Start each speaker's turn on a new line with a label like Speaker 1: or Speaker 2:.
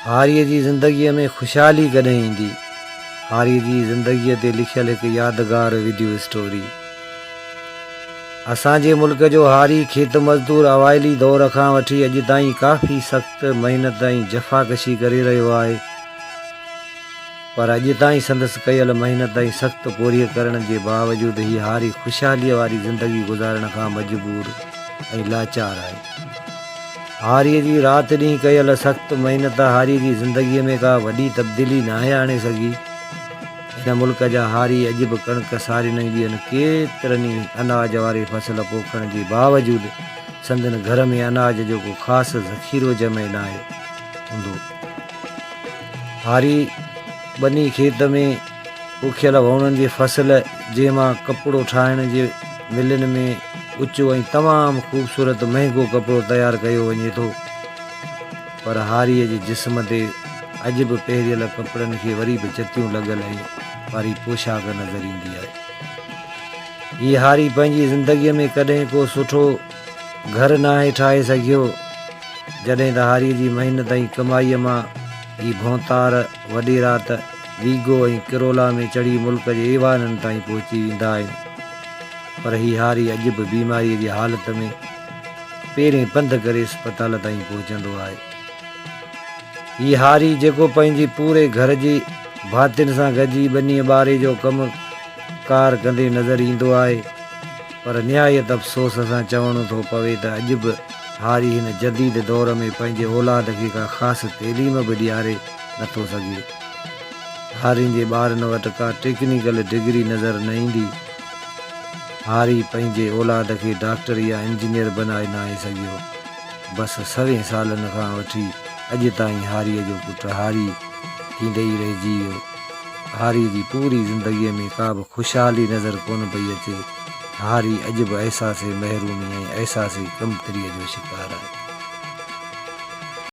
Speaker 1: هاريء جي زندگيء ۾ خوشحالي ڪڏهن ايندي؟ هاريء جي زندگيء تي لکيل هڪ يادگار وڊيو اسٽوري. اسان جي ملڪ جو هاري کيت مزدور اوائلي دور کان وٺي اڄ تائين ڪافي سخت محنت ۽ جفاڪشي ڪري رهيو آهي پر اڄ تائين سندس ڪيل محنت ۽ سخت پورهيي ڪرڻ جي باوجود هي هاري خوشحاليء واري زندگي گذارڻ کان مجبور ۽ لاچار آهي. هاريء جي رات ڏينهن ڪيل سخت محنت هاريء جي زندگيء ۾ ڪا وڏي تبديلي ناهي آڻي سگهي. هن ملڪ جا هاري اڄ به ڪڻڪ، سارين ۽ ٻين ڪيترن ئي اناج واري فصل پوکڻ جي باوجود سندن گهر ۾ اناج جو ڪو خاص ذخيرو جمع ناهي هوندو. هاري ٻني کيت ۾ پوکيل ووڻن جي فصل جنهن مان ڪپڙو ٺاهڻ جي ملن ۾ اچو ۽ تمام خوبصورت مهنگو ڪپڙو تيار ڪيو وڃي ٿو پر هاريء جي جسم تي اڄ به پهريل ڪپڙن کي وري به چتيون لڳل ۽ واري پوشاڪ نظر ايندي آهي. هي هاري پنهنجي زندگيء ۾ ڪڏهن ڪو سٺو گهر ناهي ٺاهي سگهيو. جڏهن ته هاريء جي محنت ۽ ڪمائيء مان هي ڀونتار وڏيرا ته ويگو ۽ ڪرولا ۾ چڙهي ملڪ جي ايوانن تائين پهچي ويندا آهن پر هي هاري اڄ به بيماريء جي حالت ۾ پيرين پنڌ ڪري اسپتال تائين پهچندو آهي. هي هاري جيڪو پنهنجي پوري گهر جي ڀاتين سان گڏجي ٻنيء ٻاري جو ڪم ڪار ڪندي نظر ايندو آهي پر نهايت افسوس سان چوڻو ٿو پوي ته اڄ به هاري هن جديد دور ۾ پنهنجي اولاد کي ڪا خاص تعليم به ڏياري نٿو سگهي. هارين جي ٻارن وٽ ڪا ٽيڪنيڪل ڊگري نظر نه ايندي. هاري پنهنجي اولاد کي ڊاڪٽر يا انجنيئر بنائي ناهي سگهيو. بس سوين سالن کان وٺي اڄ تائين هاريء جو پٽ هاري ٿيندي ئي رهجي ويو. هاريء جي پوري زندگيء ۾ ڪا به خوشحالي نظر ڪونه پئي اچي. هاري اڄ به احساس محرومي ۽ احساس ڪمتريء جو شڪار آهي.